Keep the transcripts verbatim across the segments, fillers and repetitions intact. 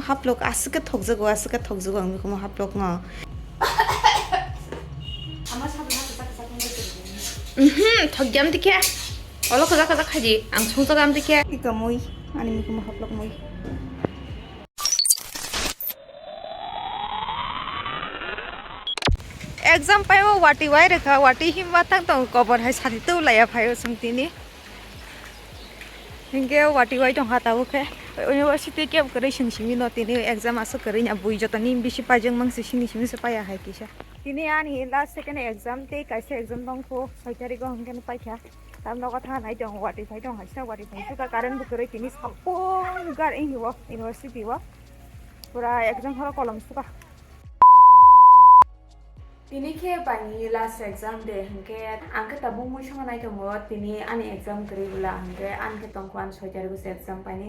Haplok aswk khe thokjago, aswk khe thokjago ang mikhumu haplok no. Mhm, thokjam dikhe. Olo khajak khajak khaidi, ang songjago am dikhe. Ika mui, ani mikhumu haplok mui. Exam paibo wati wai rwkha, wati himma thang tongo, kobor hai sadi tei laiya phaio chwng tini. Hinkhe wati wai tongkha tabuk khe. University kebo kwrwi chwng simi no tini exam aswk kwrwi na bui jotoni bisi paijak mang se sini simi se paiya hai kisa. Tini ani last second exam tei kaisa exam tongkho soi tarikgo hinkhe paikha. Tam nogo thang nai tong wati phai tong hai sa wati phai suka current bo kwrwi tini sapung gar wng o university o. Pura exam horo kolom suka. Tini khe baini last exam de hinkhe ang khe tabuk mui songna nai tongo tini ani exam kwrwi bwla hinkhe ani khe tongkho ani soi tarikgo se exam paini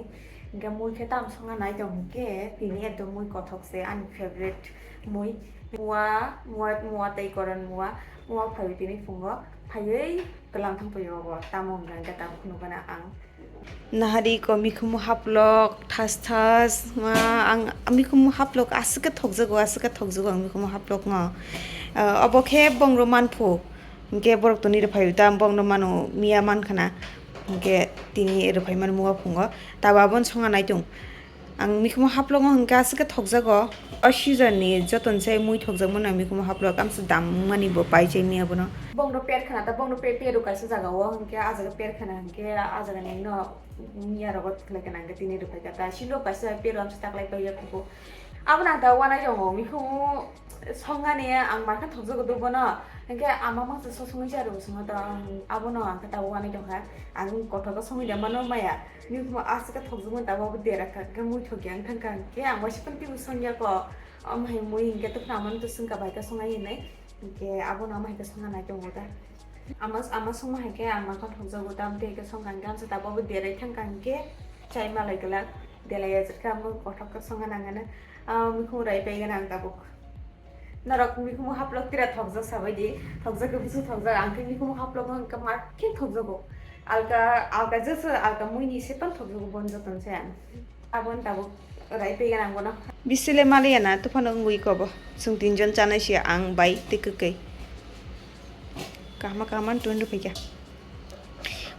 hinkhe mui khe tam songna nai tong hinkhe tini ekdom mui kothok se ani favorite mui mua mua mua tei koron mua mua phaiwi tini phungo phaiwi kwlang thang paio bo tamo hwnka hinkhe tabuk nukgana ang. Nahari ko mikhumu haplok thas thas ma ang mikhumu haplok aswk khe thokjago, aswk khe thokjago ang mikhumu haplok no. Ah, obo khe bongro manphu, hinkhe borok toni rwphai ta bongno mano miya mankhana, hinkhe tini rwphai mani muga phungo tabo aboni songha naitung. Ang mikhumu haplok no hinkhe aswk khe thokjago. O season ni joto ni sai mui thokjakmano mikhumu haplok, amsa dam wngmani bo pai chai miya bono. Bongno per khana ta, bongno per, per rw kaisa jaga o, hinkhe ah jaga per khana hinkhe ah jaga ni no miya rogo thwlai khana hinkhe tini rw phai kha ta. Silo kaisa per amsa taklai pai ya khubo. Abono ang ta uanai tongo, mikhumu songani ang mankha thokjago do bono, hinkhe ama mangsa sosongwi cha rw swngo ta, abono ang khe ta uanai tongkha. Ang kothok o songwi da mano maya. Mikhumu aswk khe thokjakmani tabuk abo dera kha, khe mui thokya wng thang kha, khe ang waisa phano teibo songya kho. Omo hai mui hinkhe tei phano amano to swngkha bai khe songnai hinwi. Hinkhe abono omo hai khe songna nai tongo da. Ama, ama songma hai khe ang mankha thokjago da, amtwi hai khe songkha hinkhe amsa tabuk abo derai thang kha hinkhe chai malai glak, delai ajak khe amo kothok khe songna nang ano. Ah, mikhumu rai pai gana ang tabuk. Norok mikhumu haplok tira thokjak sabai di, thokjak khe busu thokjak, ang khe mikhumu haplok no hwnkhe ma khe thokjago. Alka, alka jesa, alka mui ni se pan thokjago bon joton se ang. Aboni tabuk rai pegana ang bono. Bisile maliya na, tuphano wngwi kobo. Chwng tinjon chanai se ang bai tei kwkwi. Kahma kahma tun rw phaikha.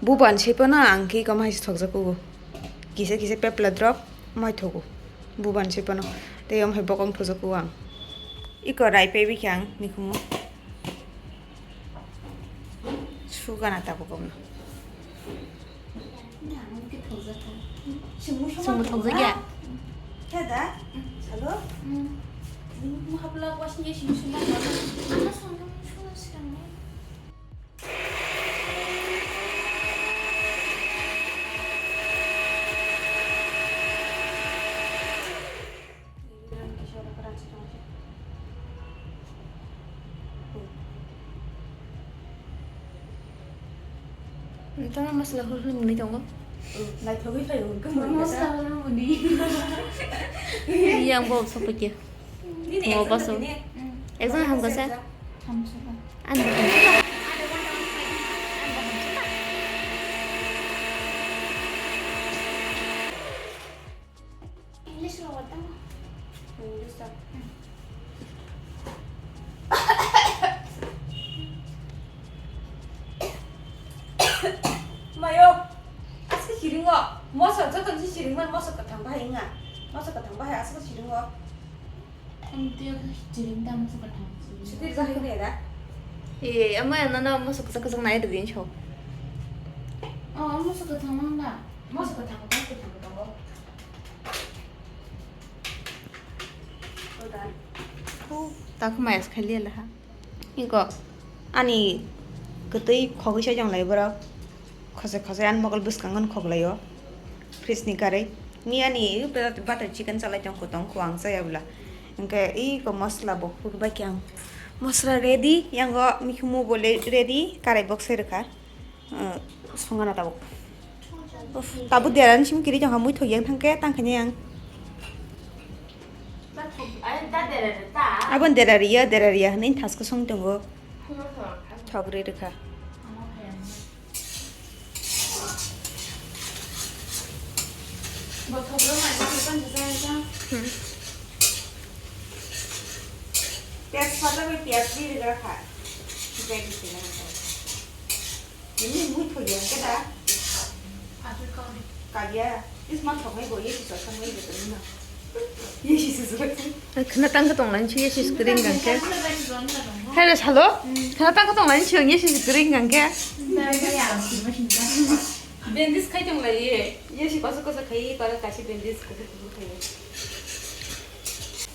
Buban se pono ang khe iko mahai se thokjak kugo. Kisa kisa pepla drop mai thogo. Buban se pono. Tei om hai bokong thojak kugo ang. Iko rai pebikha ang mikhumu. Sugana tabuk omno. Chwngno thokjak ya. Khe da? Salo? Muhapla wasni simi sima. Nokha masala hur hur nungwi tongo. Naithogwi phaio hwnkhe mui masala hur hur nungwi. Yang bo sopikya. Mo paso. Exam hamkha sa? Hamkha. Ani bo hamkha. English lo wata. English lo. Mayo, aske chiringo, moso joto ni chiring man moso kathang bahai nga, moso kathang bahai aske chiringo. Ang tiyo ka chiring ta moso kathang. Sutir jahai ne da? Eh, ama ya nana moso kasak kasak nai da din cho. Oh, moso kathang mang da. Moso kathang, moso kathang kathang. Takhumai as khali laha. Iko ani kwtwi khogwi sai jong lai borok. Khosai khosai ani mokol bwskango khoglaio. Fridge ni karwi. Miyani butter chicken chalai tong kho tong kho ang chaya bwla. Hwnkhe iko masala bo hurbai khe ang. Masala ready, yango mikhumu bo le-, ready, karai box sai rwkha. Ah, songana tabuk. Uff, tabuk derani sim kiri jongha mui thok yang thangke tang khanya yang. Abon derariya, derariya hwnwi thasko song tongo. Thok ri rwkha. Hmm. Tejpata bai piyaj ri rwgrakha. Bag ni sila rwkha. Ini mui thoi ya khe da? Kadia. Is ma thoknai bo, ye si chok thangmani bo tongmani. Ye si se se. Khna tang ka tong lain si, ye si screen gang khe. Hello, salo. Khna tang ka tong lain si, ye si screen gang khe. Bendis khai tong lai ye. Ye si kosa kosa khai, para kasi bendis kubu kubu khai.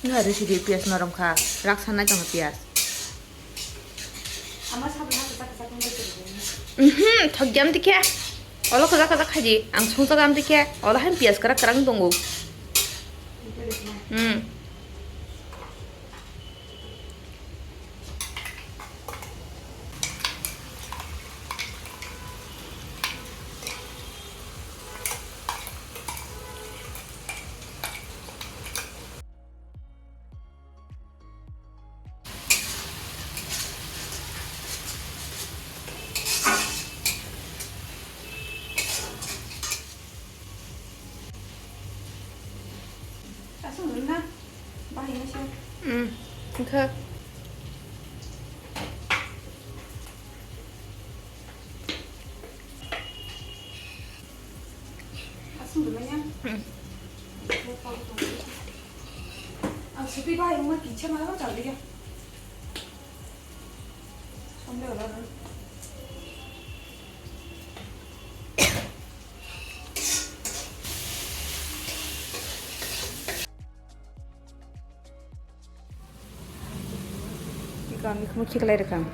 Ngai rw sidi piyaj norom kha, rak sanai tongkha piyaj. Ama sabla kwchak kwchak wngwi tongkha. Mhm, thokjam dikhe. Olo kwchak kwchak khaidi, ang songchak am dikhe. Olo hain piyaj kwrak kwrak tongo. Hmm. Aswk rwna bahai se. Hmm, wngkha. Aswk rwna ya. Hmm. Ang sutwi bahai wngma kisa malama chalwi ya. Samle wala rw. Iko ang mikhumu khiklai rwkha ang.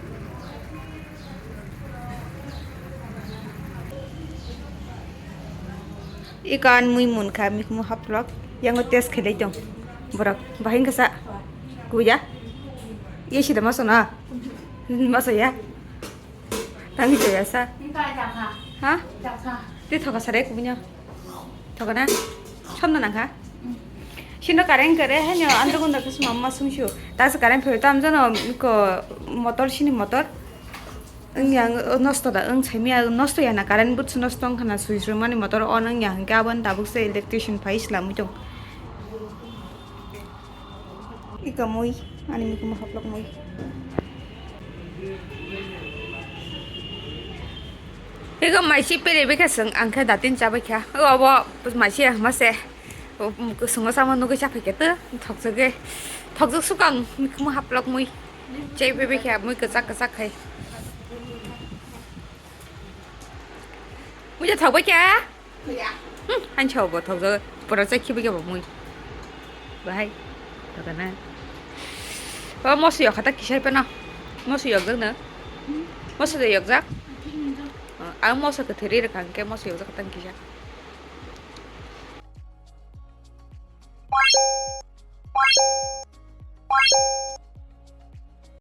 Iko ang mui munkha mikhumu haplok, yango test khailai tong borok. Bahai wngkha sa? Kuya? Ye sida maso na? Maso ya? Tangwi chaya sa? Wngkha jakha. Ha? Jakha. Tei thoka sarai kubui no. Thoka na? Sonna nangkha? Mm. Sino current kare haino andro gunda kusma ma sungsu. Tasa current phai tam jano ko motor sini motor. Wngya ang nosto da wng saimya nosto ya na current butsu nosto wngkha na switch rwmani motor on wngya hwnkhe aboni tabuk se electrician phai swlamwi tong. Ika mui, ani mikhumu haplok mui. Ika maisi pere bikha seng angkhe datin chabai kha. O abo maisi hama se. O, um, kusungo sama nugui chapai khe to thokjagwi. Thokjak sukang mikhumu haplok mui. Chai bebe kha mui kwchak kwchak khai. Mui ja thokbai kha. Hmm, hain sao bo thokjak, pura chai khibi khe bo mui. Bahai, thokana. O moso yok kha ta kisai pano. Moso yok jak no. Moso de yok jak. Ang moso kwthwi ri rwkha hwnkhe moso yok jak kha ta kisa.